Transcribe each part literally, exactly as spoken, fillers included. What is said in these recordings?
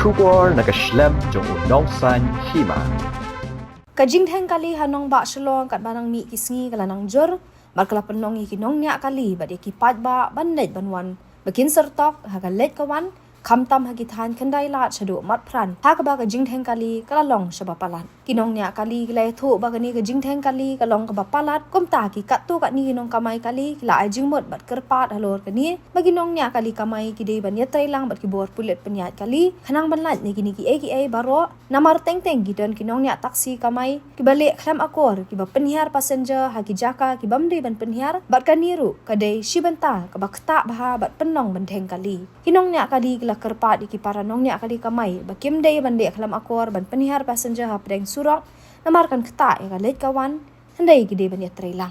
Khubor na ka shlem jong u Nongsaiñ Hima. Ka jingdheng kali ha nongbah Shillong katba nang mih ki sngi ka la nang jur, bad ka la pynlong ïa ki nongñiah kali bad ïa ki paidbah ban leit ban wan ba kin syrtok ha ka leit ka wan, khamtam ha ki thaiñ Khyndailad shaduh Matphran, ha kaba ka jingdheng kali ka la long shaba palat. Ki nongñiah kali ki la ïathuh ba kane ka jingdheng kali ka long kaba palat, kumta ki katto katne ki nongkamai kali ki la ai jingmut bad kyrpad halor kane, ba ki nongñiah kali kamai ki dei ban ïatreilang bad ki bor pulit pynïaid kali khnang ban lait na kine kiei kiei baroh. Namar teng teng ki don ki nongñiah taxi kamai kiba leh khlem akor, kiba pynhiar passenger ha ki jaka ki bym dei ban pynhiar, bad kane ruh ka dei shi bynta kaba ktah bha bad pynlong ban dheng kali. Ki nongñiah kali ki la kyrpad ïa ki para nongñiah kali kamai ba kim dei ban leh khlem akor ban pynhiar passenger hapdeng surok, namar kan ktah ïa ka leit ka wan, hynrei ki dei ban ïatreilang.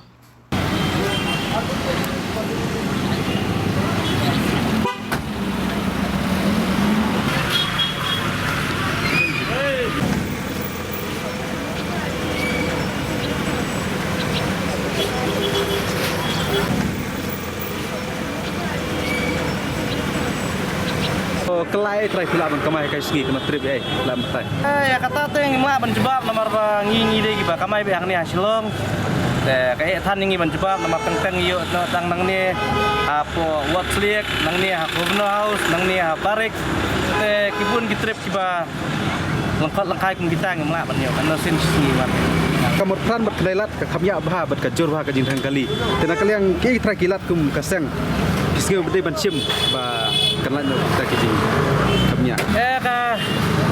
Oh, kylla ei trai phi lah ban kamai ha ka sngi, kano trip ei phi lah ban tai? Eh, ïa kata te ngim lah ban jubab namar ba ngi ngi dei kiba kamai beit hangne ha Shillong. Te kaei than ngi ban jubab namar teng teng ïoh noh tang nangne hapoh Wharf Lake, nangne ha Governor House, nangne ha Barracks. Te ki bun ki trip kiba lyngkot lyngkai kum kita ngim lah ban ïoh, kano sien shi sngi wan. Ka Matphran bad Khyndailad ka kham ïap bha bad ka jur bha ka jingdheng kali. Te na ka liang kiei ki trai ki lad kum ka seng, ki sngew ba dei ban shim ba kan lait noh kita ki jingkham ïap? Eh, ka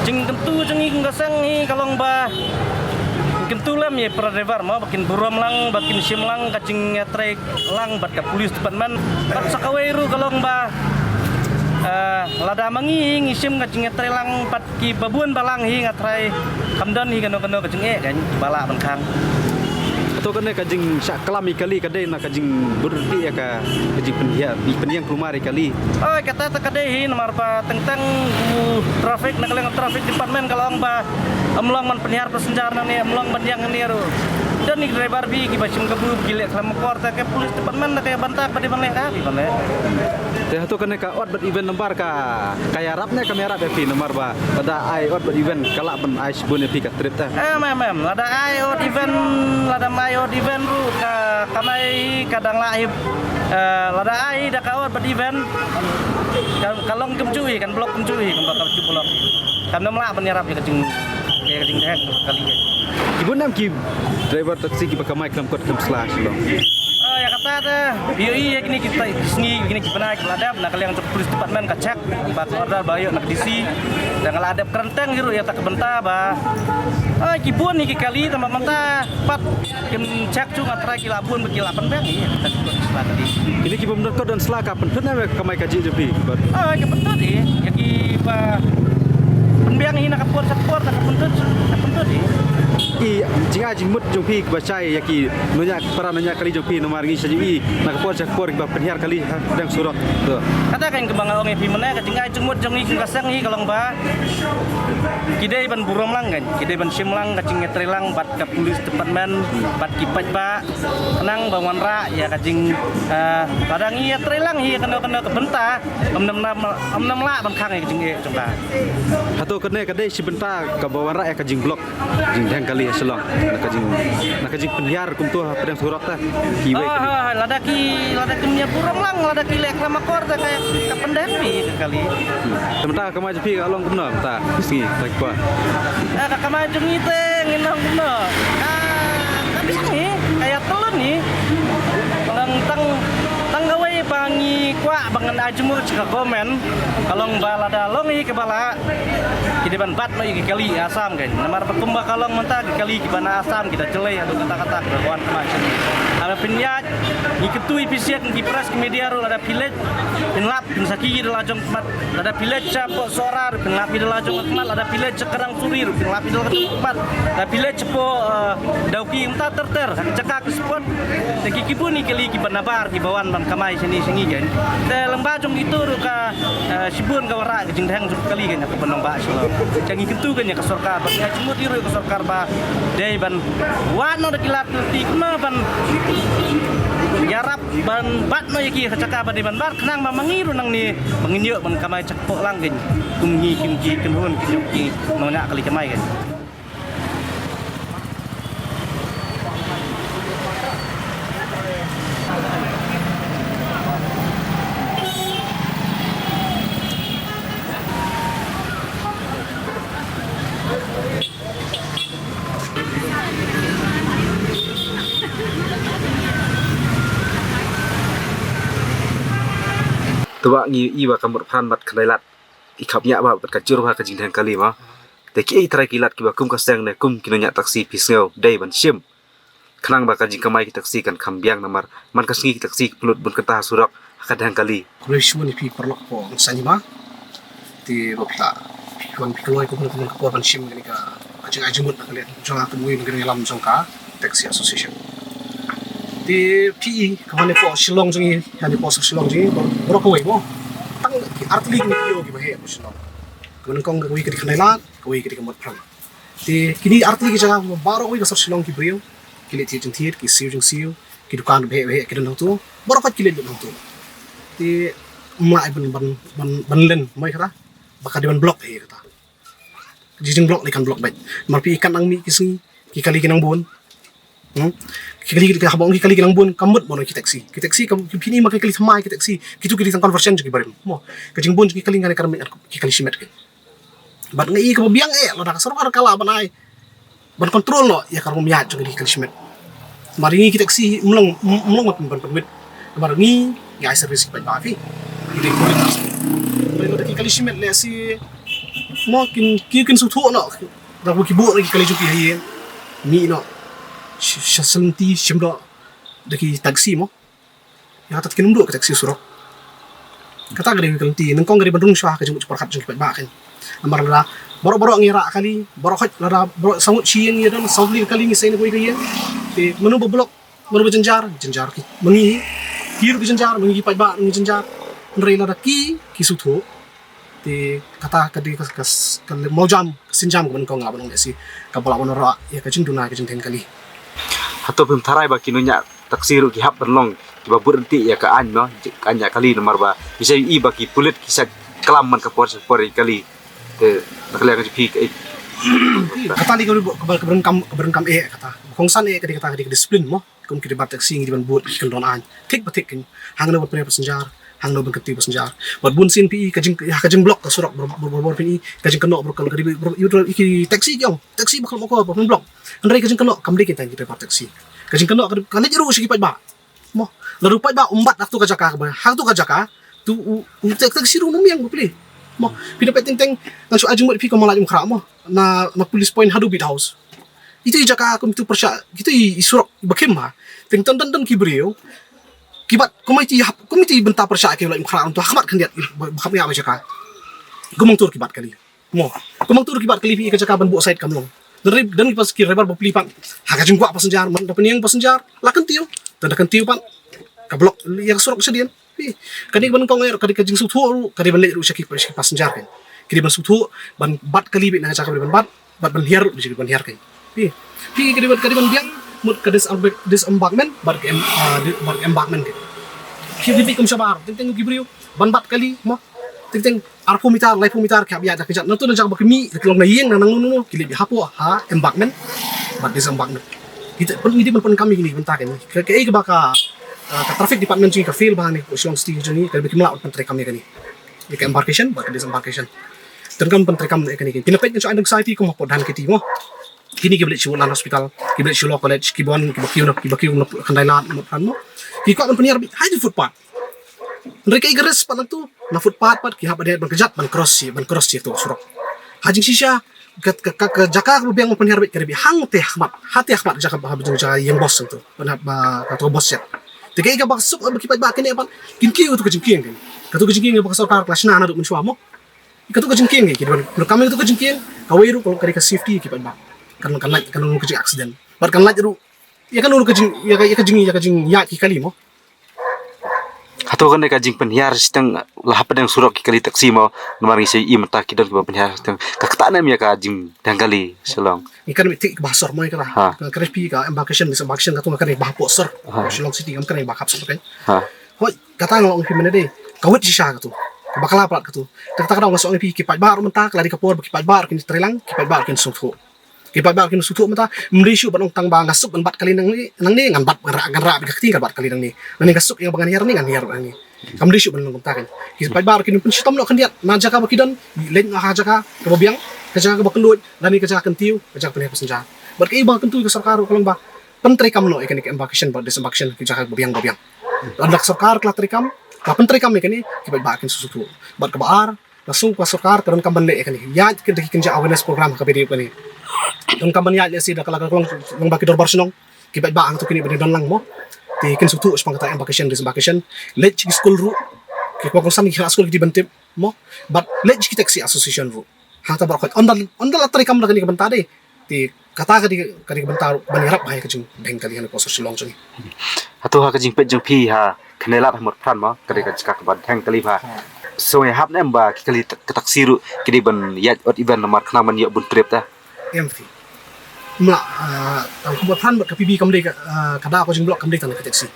jingkyntu jong ngi kum ka seng hi ka long ba kyntu lem ïa para driver mo ba kin burom lang, ba kin shim lang ka jingïatrei lang bad ka police department. Bad sa kawei ruh ka long ba, eh, lada ma ngi hi ngi shim ka jingïatrei lang bad kiba bun balang hi nga tharai kam don hi kano kano ka jingeh kan ba lah ban khang. Hato kane ka jingshah klam ïa kali ka dei na ka jingbud ïa ka, ka jingpynhiar, pynïeng kulmar ïa kali? Oi, kata te ka dei hi namar ba teng teng u traffic na ka liang traffic department ka long ba ym long ban pynhiar passenger nangne, ym long ban ïeng nangne ruh. Don ki driver phi kiba shim kabu ki leh khlem akor, te ka police department da ka ïa bynta ba dei ban leh ka, dei ban leh. Te hato kane ka odd bad even number ka, ka ïarap ne kam ïarap ïa phi namar ba lada ai odd bad even ka lah ban ai shibun ïa phi ka trip te? Em, em, em. Lada ai odd even, lada ai odd even ruh ka kamai ka dang lah hi. Eh, lada ai da ka odd bad even ka, ka long kumjuh hi, kan block kumjuh hi, kumba ka ju block. Kam nym lah ban ïarap ïa ka jing, ïa ka jingdheng kali. Ki bun em ki driver taxi kiba kamai khlem kot khlem sla Shillong? Ah, ïa kata te, ïohi ïa kine ki ta-, ki sngi, kine ki bnai ki la dep, na ka liang jong police department ka check, ba ka order ba ïoh na ka D C, da nga la dep kren teng hi ruh ïa ta ka bynta ba, ah, ki bun hi ki kali, tang ba mynta pat kim check shuh, nga tharai ki la bun ba ki la pynbiang hi, ïa kata ki bun sla kali. Kine ki bym don kot don sla ka pynthut ne ka kamai kajih jong phi? Ah, ka pynthut hi, ïa kiba pynbiang hi na ka por sha ka por, na ka pynthut, na ka pynthut hi. Ki jingai jingmut jong phi kiba shai ïa ki nongñiah, para nongñiah kali jong phi, namar ngi shah ju i na ka por sha ka por kiba pynhiar kali hapdeng surok. To. Kata kan kaba nga ong ïa phi mynne, ka jingai jingmut jong ngi kum ka seng hi ka long ba ki dei ban burom lang kan, ki dei ban shim lang ka jingïatreilang bad ka police department bad ki paidbah, khnang ba wanrah ïa ka jing, eh, lada ngi ïatreilang hi kano kano ka bynta, ym nym, ym nym lah ban khang ïa ka jingeh jong ka. Hato kane ka dei shi bynta kaba wanrah ïa ka jingblock jingdheng kali ha Shillong na ka jing, na ka jingpynhiar kumto hapdeng surok te? Kiwei kali. Ah, lada ki, lada kim ïa burom lang, lada ki leh khlem akor te ka, ka pyndheng hi ka kali. Te mynta ka kamai jong phi ka long kumno mynta? Sngi, tang kwa. Eh, ka kamai jong ngi te ngin ong kumno? Ka, ka biang hi, ka ïa tylli hi. Tang, tang, tang kawei ba ngi kwah ba ngan ai jingmut sha ka government, ka long ba lada long hi kaba lah, ki dei ban bat noh ïa ki kali Assam kan. Namar ba kumba ka long mynta ki kali kiba na Assam ki da jlei haduh katta katta, kiba wan kamai sha ngi. Haba pynïaid, ngi kyntu ïa phi sha ki press ki media ruh, lada phi leit, phin lap, phin sakhi ïa la jong khmat. Lada phi leit shapoh Sohra ruh phin lap ïa la jong khmat, lada phi leit sha Kadangsuri ruh phin lap ïa la jong khmat, lada phi leit shapoh, eh, Dawki, mynta ter ter ha ki jaka ki spot. Te ki, ki bun ïa ki kali kiba nabar kiba wan ban kamai shane shangi kan. Te lyngba jong kito ruh ka, eh, shibun ka wanrah ka jingdheng jong ka kali kan ha ka nongbah Shillong. Te ngi kyntu kan ïa ka sorkar ba ngi ai jingmut ïa ruh ïa ka sorkar ba dei ban wad noh da ki lad ki lynti kumno ban Ïarap ban bat noh ïa ki ha jaka ba dei ban bat, khnang ba ma ngi ruh nangne ba ngin ïoh ban kamai, jaka poh lang kein kum ngi, kim ki kynhun, kim ki nongñiah kali kamai kein. Te ba ngi i ba ka mut pran bad khyndai lad i khap ñiah ba bad ka jur ba ka jingdheng kali ma. Te ki ei trai ki lad kiba kum ka seng ne kum ki nongñiah taxi phi sngew dei ban shim. Khnang ba ka jingkamai ki taxi kan kham biang namar man ka sngi ki taxi ki pynlut bun kynta ha surok ha ka dang kali. Khublei shibun ïa phi paralok hapoh Nongsanima. Te ba phi la phi wan phi kloi kumno kumno ka por ban shim kane ka jingai jingmut na ka liang jong ka kynwei na ka ïalam jong ka Taxi Association. Te phi i ka mane hapoh Shillong jong i, kane hapoh Shillong jong i, baroh kawei mo. Tang ki artylli ki P O kiba heh hapoh Shillong. Ka nyngkong kawei ka dei ka khyndai lad, kawei ka dei ka mut pran. Te kine artylli ki jaka baroh kawei ka sor Shillong ki briew ki leit thied jingthied, ki siew jingsiew, ki dukan ba heh ba heh ki don hangto, baroh kawei ki leit lut hangto. Te ym lah ban ban ban ban len mo ïa kata ba ka dei ban block hi kata. Ka jingblock lei kan block beit. Namar phi i kan nang mih ki sngi ki kali ki nang bun. Hmm? Ki kali ki haba ong ki kali ki nang bun ka mut ba noh ki taxi. Ki taxi ka phi i ma ki kali thymmai ki taxi. Kitu ki dei tang conversion jong ki barim. Mo. Ka jingbun jong ki kali ngan ka mih ki kali shimet ki. Bad nga i kaba biang eh lada ka sorkar ka lah ban ai ban control noh ïa ka rukom ïaid jong ki kali shimet. Namar ngi ki taxi ym long ym long ban ban pynwit. Namar ngi ngi ai service ki paidbah phi. Ngi dei kurit. Lada ki kali shimet lehse mo kin ki kin sngewthuh noh. Da ki buh noh ki kali jong ki ha ïing. Mih noh. Sha sha lynti shim noh da ki taxi mo. Ïa kata kin ym duh ka taxi surok. Kata ka dei ka lynti, nyngkong ka dei ban rung shuwa ka jingmut jingpyrkhat jong ki paidbah kein. Namar lada baroh baroh ngi rah kali, baroh hoi lada baroh saw ngut shi ïing ïa don saw tylli ka kali ngi sei na kawei ka ïing. Te mano ba block, mano ba jynjar, jynjar ki. Ma ngi, ki ruh ki jynjar, ma ngi ki paidbah ngi jynjar. Hynrei lada ki, ki sngewthuh. Te kata ka dei ka, ka, ka mawjam, ka sienjam kaba nyngkong nga ban ong ïa si, kaba lah ban wanrah ïa ka jingduna ka jingdheng kali. Hato phim tharai ba ki nongñiah taxi ruh ki hap ban long kiba bud ryntih ïa ka aiñ, no, ka aiñ ñiah kali, namar ba ki sa ïohi ba ki pulit ki sa klam man ka por sha ka por ïa ki kali. Te na ka liang ka jong phi kaei? Kata lei ka, ka, ka, ka donkam, ka donkam eh kata. Kongsan eh ka dei kata ka dei ka disiplin mo. Kum ki dei bat taxi ngi dei ban bud ki kyndon aiñ. Thik ba thik kein. Hangno ban pynïar passenger, hangno ban kyntiew passenger. Bad bun sien phi i ka jing, ha ka jingblock ka surok bor bor bor phi i ka jingkynnoh bor ka dei bor i ki taxi ki ong. Taxi ba khlem akor ba pynblock. Hynrei ka jingkynnoh kam dei kein tang ki driver taxi. Ka jingkynnoh ka leit ruh sha ki paidbah. Mo, lada u paidbah um bat ha tu ka jaka kaba ha tu ka jaka tu u, u taxi ruh um ïeng ba plie. Mo, phi da peit teng teng ngan shu ai jingmut phi ka Mawlai Umkhrah mo. Na, na police point haduh Beat House. Itu i jaka kum itu pyrshah, itu i, i surok ba khim ha. Teng don don don ki briew. Ki bat kum iti hap, kum iti bynta pyrshah ki Mawlai Umkhrah tu ha khmat khyndiat ba kham ïa ba jaka. Kum hangtu ki bat kali. Mo, kum hangtu ki bat kali phi ka jaka ban buh side kam long. Dan rib dan ki pas ki rebar ba plie pat. Ha ka jingkwah passenger man da pynïeng passenger la kyntiew. Dan da kyntiew pat ka block ïa ka surok shadien. Phi, ka dei ban kong er, ka dei ka jingsngewthuh ruh, ka dei ban leit ruh sha ki, sha ki passenger kein. Ki dei ban sngewthuh ban bat kali beit na ka jaka ba dei ban bat, bad ban hiar ruh, ban hiar kein. Phi, phi ka dei ban, ka dei ban biang mut ka dis-, disembarkment bad ka em-, ah, di-, bad ka embarkment kein. Phi dei beit kum shabar, teng teng ki briew ban bat kali mo. Teng teng arphew meter, laiphew meter ki hap ïaid da kjat. Nangtu na jaka ba ki mih, ki long na ïing na nangno nangno, ki leit beit hapoh ha embarkment bad disembarkment. Kita pyn, ngi dei ban pyndonkam ïa kine ki bynta kein. Ka, kaei kaba ka, ah, ka traffic department jong ngi ka fail ba hangne hapoh Shillong City jong ngi, ka dei ba kim lah ban pyntreikam ïa kane. Ïa ka embarkation bad ka disembarkation. Te kan pyntreikam ïa kane kein. Phi na peit ngan shu ai notice ïa phi kum hapoh Dhanakheti mo. Kine kiba leit sha Woodland Hospital, kiba leit sha Law College, kiba wan, kiba kiew na, kiba kiew na Khyndai Lad, na Mawlai Umkhrah mo. Ki kwah ban pynhiar beit ha footpath. Hynrei kaei ka risk pat nangtu, na footpath pat ki hap ban dei ban kjat, ban cross shi, ban cross shi tu surok. Ha jingshisha ka, ka, ka, ka jaka kaba biang ban pynhiar beit ka dei beit hangtei ha khmat, hangtei ha khmat jaka ba, ba jaka ïing bos nangtu, ban hap ba ka tu bos shed. Te kaei kaba suk ba ki paidbah kine pat kin kiew tu ka jingkieng kein. Ka tu ka jingkieng ba ka sorkar ka la shna naduh mynshuwa mo. Ka tu ka jingkieng kein, ki ban kam ka tu ka jingkieng, kawei ruh ka long ka dei ka safety ki paidbah. Kan, kan lait, kan long ka jing accident. Bad kan lait ruh ïa kano ruh ka jing, ïa ka, ïa ka jing, ïa ka jingïaid ki kali mo. Ha To kane ka jingpynhiar shiteng la hapdeng surok ki kali taxi mo, namar ngi sa ïohi mynta ki don kiba pynhiar shiteng. Ka ktah ne em ïa ka jingdheng kali Shillong? Ngi kane mih tik ba sor mo ïa ka. Ha. Kane phi ka embarkation, disembarkation katu kane ba hapoh sor. Ha. Shillong City kam kane ba hap sor kan. Ha. Hoi, kata nga ong phi mynne dei. Ka wit shisha katu. Kaba kala palat katu. Kata ka dang nga sa ong phi ki paidbah ruh mynta ka la dei ka por ba ki paidbah ruh kin trei lang, ki paidbah ruh kin sngewthuh. Ki paidbah kin sngewthuh mynta, ym dei shuh ban ong tang ba nga suk ban bat kali nangne, nangne ngan bat, ngan rah, ngan rah bad ka kti ngan bat kali nangne. Nangne nga suk ïa ba ngan hiar ne ngan hiar nangne. Kam dei shuh ban long kumta kan. Ki paidbah kin pynshitom noh khyndiat na jaka ba ki don, leit noh ha jaka kaba biang, ka jaka kaba kylluid, lane ka jaka kyntiew, ka jaka pynhiar passenger. Bad kaei ba kyntu ka sorkar ruh ka long ba pyntreikam noh ïa kane ka embarkation bad disembarkation ki jaka ba biang ba biang. Lada ka sorkar ka la treikam, ka la pyntreikam ïa kane, ki paidbah kin sngewthuh. Bad kaba ar, nga sngew ka sorkar ka donkam ban leh ïa kane. Ïaid ki da ki kynja awareness program ha kaba ïadei bad kane. Donkam ban ïaid lehse da ka la ka long, long ba ki dorbar shnong, ki paidbah hangto kine ba don lang mo. Te kin sngewthuh shaphang kata embarkation, disembarkation. Leit ki skul ruh, kiba kongsan ki khlieh skul ki dei ban tip mo. Bad leit ki taxi association ruh. Hangta baroh khoit. Ynda, ynda la treikam da kane ka bynta dei. Te kata ka dei, ka dei ka bynta ruh ban ïarap bha ïa ka jingdheng kali ha ka sor Shillong jong ngi. Hato ha ka jingpeit jong phi ha Khyndai Lad ha Motphran mo, ka dei ka jaka kaba dheng kali bha. Ha. Sngewhap ne em ba ki kali ta-, ka taxi ruh ki dei ban ïaid odd even namar khnang ban ïoh bun trip ta? Em phi. Ym lah, ah, tang ka Motphran bad ka P B kam dei ka, ah, ka daw ka jingblok kam dei tang ka taxi.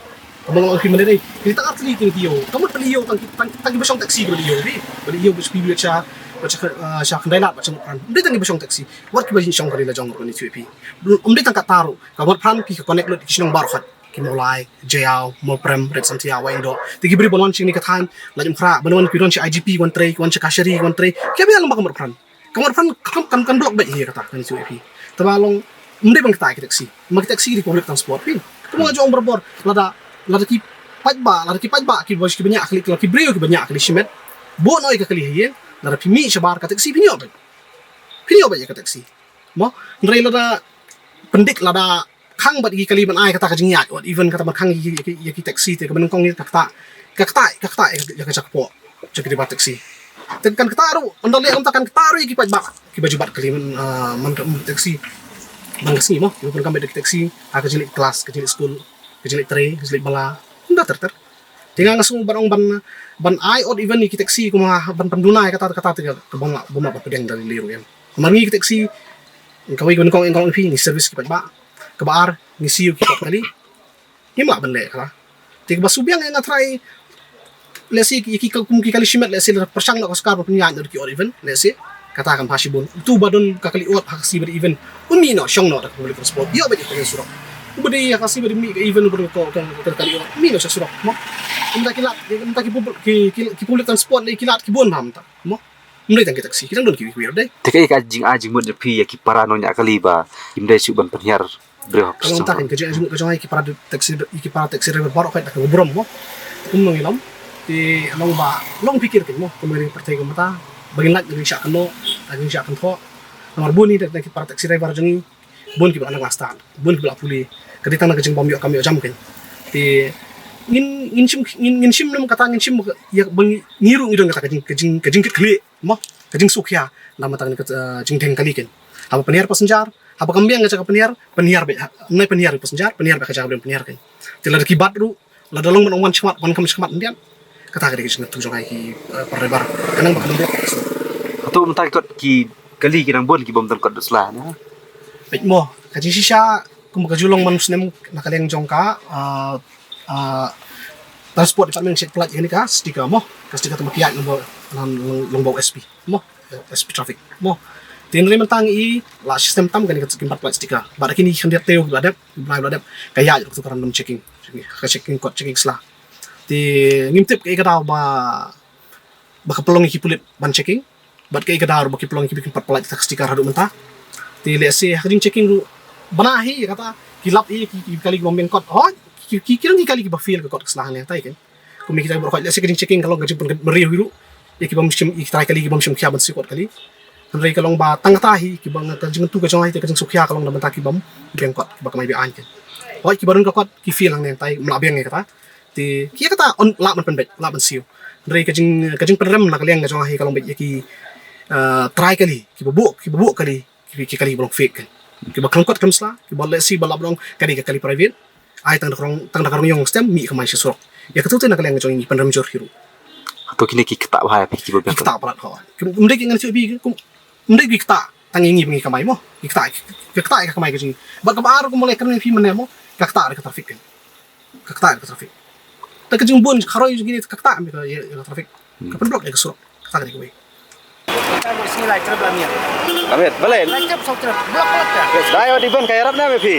Ka mong long phi mynne dei. Ki tang artylli ki ïoh. Ka mut ba ïoh tang ki, tang, tang kiba shong taxi ba ïoh phi. Ba ïoh ba P B sha, ba sha, ah, sha Khyndai Lad ba sha Motphran. Ym dei tang kiba shong taxi. Wat kiba shong kali la jong ruh kane shuh phi. Ym dei tang kata ruh. Ka Motphran phi ka connect lut ki shnong baroh khoit. Ki Mawlai, Jaïaw, Mawprem, Red Santia, Wahingdoh. Te ki briew ban wan sha kane ka thaiñ, Laitumkhrah, ban wan ki don sha I G P wan trei, ki wan sha Kashari wan trei. Ki ïa biang lang ba ka Motphran. Ka Motphran kan, kan, kan block beit hi kata, kan ïa phi. Te ba long, ym dei ban kata ki taxi. Ma ki taxi ki dei public transport phi. Kumba nga ong barabor, lada, lada ki paidbah, lada ki paidbah, ki ba, ki ba ñiah kali, ki briew ki ba ñiah kali shimet. Bun oi ka kali hi, lada phi mih shabar ka taxi phi ñiah beit. Phi ñiah beit ïa ka taxi. Mo, hynrei lada pyndik lada khang bad ki kali ban ai kata ka jingïaid, odd even kata ban khang ïa ki, ïa ki, ïa ki taxi te kaba nyngkong ïa ka kata, ka kata, ka kata ïa ka, ïa ka jakpoh jong ki driver taxi. Te kan kata ruh, ynda leh kumta kan kata ruh ïa ki paidbah kiba ju bat kali man, ah, man, man taxi. Man ka sngi mo, kiba pyndonkam bad ki taxi, ha ka jingleit klas, ka jingleit skul, ka jingleit trei, ka jingleit bylla. Ynda ter ter. Te nga nga sngew ban ong ban, ban ai odd even ïa ki taxi kumba ban pynduna ïa kata kata te ka bym lah, bym lah ban pdiang da lei ruh em. Namar ngi ki taxi, kawei ka nyngkong, nyngkong phi ngi service ki paidbah. Kaba ar ngi siew ki kot kali. Ngim lah ban leh kata. Te kaba shu biang nga try. Lehse ki, ki kum ki kali shimet lehse la pyrshang noh ka sorkar ban pynïaid noh ki odd even lehse. Kata kan bha shibun. Uto ba don ka kali odd ha ka sngi ba dei even. Un mih noh shong noh da ka public transport. Ïoh ba dei ka surok. Uba dei ha ka sngi ba dei mih ka even uba dei ka, ka, ka kali odd. Mih noh sha surok. Mo. Ynda ki lad, ynda ki public, ki, ki, ki public transport lei ki lad ki bun bha mynta. Mo. Ym dei tang ki taxi. Ki dang don kiwei kiwei ruh dei. Te kaei ka jingai jingmut jong phi ïa ki para nongñiah kali ba kim dei shuh ban pynhiar briew ha ka shnong? Ka long ta kan ka jingai jingmut ka jong ngi ki para taxi, ki para taxi driver baroh khoit da ka burom mo. Kum nongïalam. Te long ba long pyrkhat kein mo. Kum ngi pyrthei kumta. Ba ngin lait ngin shah kynnoh, ngin shah kynthoh. Namar bun hi da ki para taxi driver jong ngi. Bun kiba nang la stad, bun kiba la pule. Ka dei tang na ka jingbym ïoh kam ïoh jam kein. Te ngin, ngin shim, ngin, ngin shim nam kata ngin shim ïa ba ngi, ngi ruh ngi don kata ka jing, ka jing, ka jingkitkhlieh mo, ka jingsngewkhia namar kata ka, eh, jingdheng kali kein. Haba pynhiar passenger, haba kam biang ka jaka pynhiar, pynhiar beit, ha, nai pynhiar passenger, pynhiar beit ka jaka ba pynhiar kein. Te lada ki bat ruh, lada long ban wan shakhmat, wan kham shakhmat yndiat. Kata ka dei ka jingkyntu jong ngi ki, eh, para driver. Ka nang ba ka nang ruh. Hato mynta ki kot ki kali ki nang bun ki bym don kot dusla ne? Peit mo, ka jingshisha kum ka ju long man u snem na ka liang jong ka, eh, eh, transport department shet pynlait ïa kane ka sticker mo. Ka sticker te ma ki ïaid long bad, long, long bad S P mo. S P traffic mo. Te hynrei mynta ngi i la system tam kane ka kim pat pynlait sticker. Bad kine khyndiat taïew ba la dep, ba la dep ka ïaid ruh ka tu ka random checking. Ka checking kot checking sla. Te ngim tip kaei ka daw ba, ba ka pynlong ïa ki pulit ban checking. Bad kaei ka daw ba ki pynlong ïa ki ba kim pat pynlait ka sticker haduh mynta. Te lehse ha ka jingchecking ruh bana hi ïa kata ki lap ïa ki, ki kali ki bym biang kot. Hooid ki, ki, ki dang ki kali kiba fail ka kot ka sla hangne tai kein. Kum ïa kita baroh khoit lehse ka jingchecking ka long ka jingpynrit briew hi ruh. Ïa ki bym shim, ïa ki trai kali ki bym shim khia ban siew kot kali. Hynrei ka long ba tang kata hi kiba nga ka jingkyntu ka jong ngi te ka jingsngewkhia ka long da bynta ki bym biang kot kiba kamai be-aiñ kein. Hooid kiba don ka kot ki fail hangne tai ym lah biang ïa kata. Te ki ïa kata un lah ban pynbeit, lah ban siew. Hynrei ka jing, ka jingpynrem na ka liang ka jong ngi ka long beit ïa ki, eh, trai kali kiba buh, kiba buh kali. Ki, ki kali ba long fake kein. Kiba khlem kot khlem sla, kiba lehse ba lah ban ong ka dei ka kali private. Ai tang da ka rong, tang da ka rong ïong stem, mih kamai sha surok. Ïa katu te na ka liang jong ngi pynrem jur hi ruh. Hato kine ki ktah bha ïa phi kiba biang? Ktah palat ho. Ym dei ki ngan shu bi kum, ym dei ki ktah tang ïa ngi ba ngi kamai mo. Ki ktah, ki ktah ïa ka kamai ka jong ngi. Bad kaba ar kum lei kane phi mynne mo. Ka ktah ïa ka traffic kan. Ka ktah ïa ka traffic. Te ka jingbun kharoi jong kine ka ktah ïa ka, ïa ka traffic. Ka pynblock ïa ka surok. Ka tang ïa kawei. Ka mut sngi lai trip la miet. La miet, balei? Lai trip saw trip. Block block ka. Da ai ot event ka ïarap ne em ïa phi?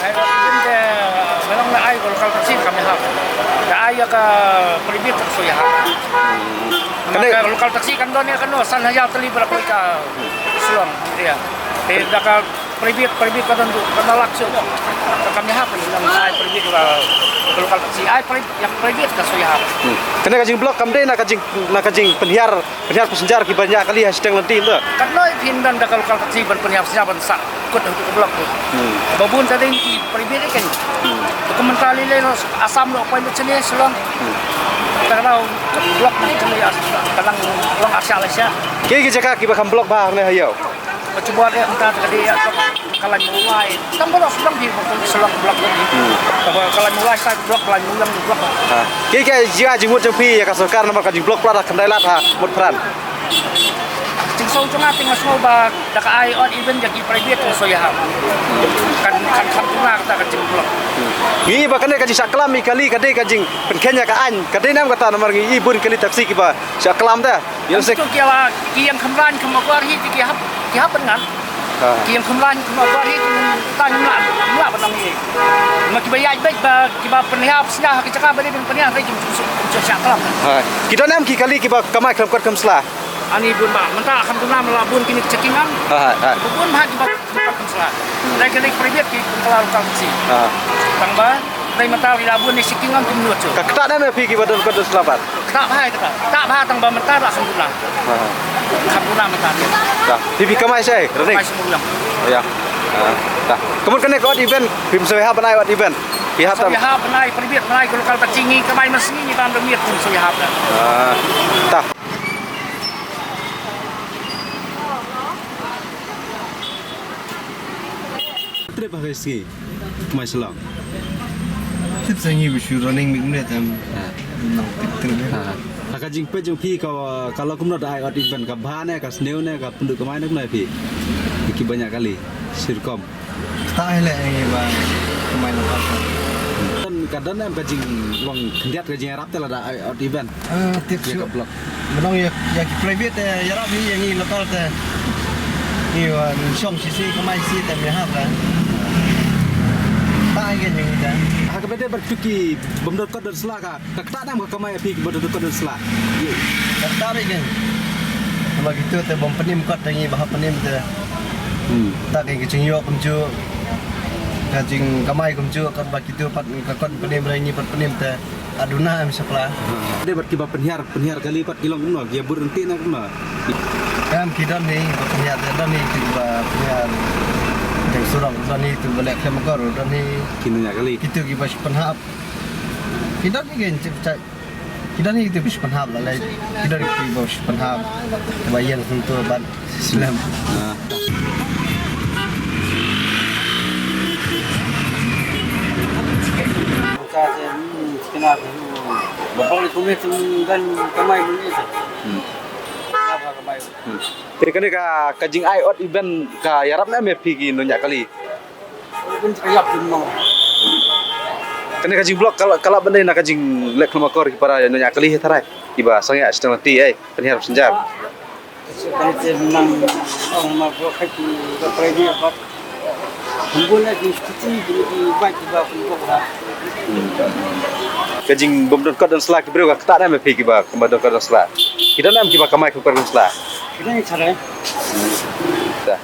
Ai ot event te, nga long nga ai ka local taxi kam ïahap. Nga ai ïa ka private ka shu ïahap. Kane ka local taxi kan don ïa kano san hajar tylli ba la koit ka Shillong. Ïa. Te da ka private, private ka don tu, ka don lak shuh. Ka kam ïahap, ka kam ïahap, ai private ka, ka local taxi, ai pri-, ïa private ka shu ïahap. Hmm. Kane ka jingblock kam dei na ka jing, na ka jingpynhiar, pynhiar passenger kiba ñiah kali ha shiteng lynti te. Katno phin don da ka local taxi ban pynhiar passenger ban sah kut ha ka block tu. Hmm. Ba bun ta dei ki private kan. Hmm. Ka mynta lei lei Assam lo poi mut sini Shillong. Hmm. Ka dei block ni kali as, ka lang long asya la sya. Ki ki jaka kiba kham block bha ne ha ïew. Ka chuba de mynta ka dei ka lain Mawlai. Tang ba los dang di ba Shillong block ni. Hmm. Ka ba ka lain Mawlai sa block, ka lain Mawlai block. Ha. Ki ki jia jingmut jong phi ïa ka sorkar namar ka jingblock palat ha khyndai lad ha Motphran. Jingsngew jong nga te nga sngew ba da ka ai ot event ïa ki private nga sngew ïahap. Kan, kan kham duna kata ka jingblock. Ngi ba kane ka jingshah klam ïa kali ka dei ka jingpynkheiñ ïa ka aiñ. Ka dei nam kata namar ngi i bun kali taxi kiba shah klam te. Ïa lehse ki ïa ki ïeng kham lain kham akor hi ki hap, ki hap ban ngan. Ha. Ki ïeng kham lain kham akor hi ki ta ngim lah, ngim lah ban nang hi. Ma kiba ïaid beit ba kiba pynhiar passenger ha ki jaka ba dei ban pynhiar hynrei kim ju, kim ju shah klam. Ha. Ki don em ki kali kiba kamai khlem kot khlem sla? Ani bun ba mynta kham duna ma la bun kine ki checking ang. Ha, ha, ha. Ba bun ba kiba khlem kot khlem sla. Dei kane ki private ki pynkylla local taxi. Ha. Tang ba dei mynta ki la bun ne checking ang kim nud shuh. Ka ktah ne em ïa phi kiba don kot don sla pat? Ktah bha, ktah. Ktah bha tang ba mynta da kham duna. Ha. Kham duna mynta. Da. Phi phi kamai shai, Raning? Kamai sha Mawlai. Ïa. Ha. Da. Ka mut kane ka odd even, phim sngewbha ban ai odd even. Phi hap tam. Sngewbha ban ai, private ban ai ka local taxi ngi kamai mynsngi ngi bam da miet phim sngewbha ban. Ha. Da. Trip ha ka sngi. Mai Shillong. Tip sa ngi ba shu running mik mlet em. Ha. Nang tip trip. Ha. Ha ka jingpeit jong phi ka, ka la kumno da ai odd even, ka bha ne, ka sniew ne, ka pynduh kamai ne kumno ïa phi? Ki ba ñiah kali. Shirkom. Kata hi leh ngi ba kamai na ka. Don ka don em ka jinglong khyndiat ka jingïarap te lada ai odd even. Ah, tip shuh. Ïa ka block. Mynta ïa, ïa ki private te ïarap hi ïa ngi local te. Ngi wan shong shisha kamai shisha te ym ïahap la. Ta ïa ngi te. Ha kaba dei bad ki bym don kot don sla ka. Ka ktah ne em ka kamai ïa phi kiba don kot don sla? Ka ktah re ken. Ba kito te bym pynim kot te ngi ba hap pynim te. Hmm. Ta ken ka jingïoh kumjuh. Ka jingkamai kumjuh kot ba kito pat ka kot pynim re ngi pat pynim te. Aduna em shapla. Hmm. Dei bad kiba pynhiar, pynhiar kali pat ki long kumno, ki ïa bud ryntih ne kumno? Em ki don hi ba pynhiar te don hi kiba pynhiar. Teng surok don hi tu ba leh khlem akor don hi. Ki nongñiah kali. Kito kiba shu pynhap. Ki don hi ken cip cai. Ki don hi kito ba shu pynhap la lei. Ki don hi kito ba shu pynhap. Ba ïeng hangto ban slem. Ah. Ka te, hmm, kena te, hmm. Ba pang ni kumi tu dan kamai ni tu. Hmm. Kenapa kamai? Hmm. Te kane ka, ka jingai odd even ka ïarap ne em ïa phi ki nongñiah kali? Kane ka jingblock ka la, ka la ban dei na ka jingleh khlem akor ki para nongñiah kali ha tharai. Kiba sangeh shiteng lynti ei, pynhiar passenger. Ka jingbym don kot don sla ki briew ka ktah ne em ïa phi kiba, kiba don kot don sla. Ki don em kiba kamai khlem akor khlem sla. Ki don tharai. Ta.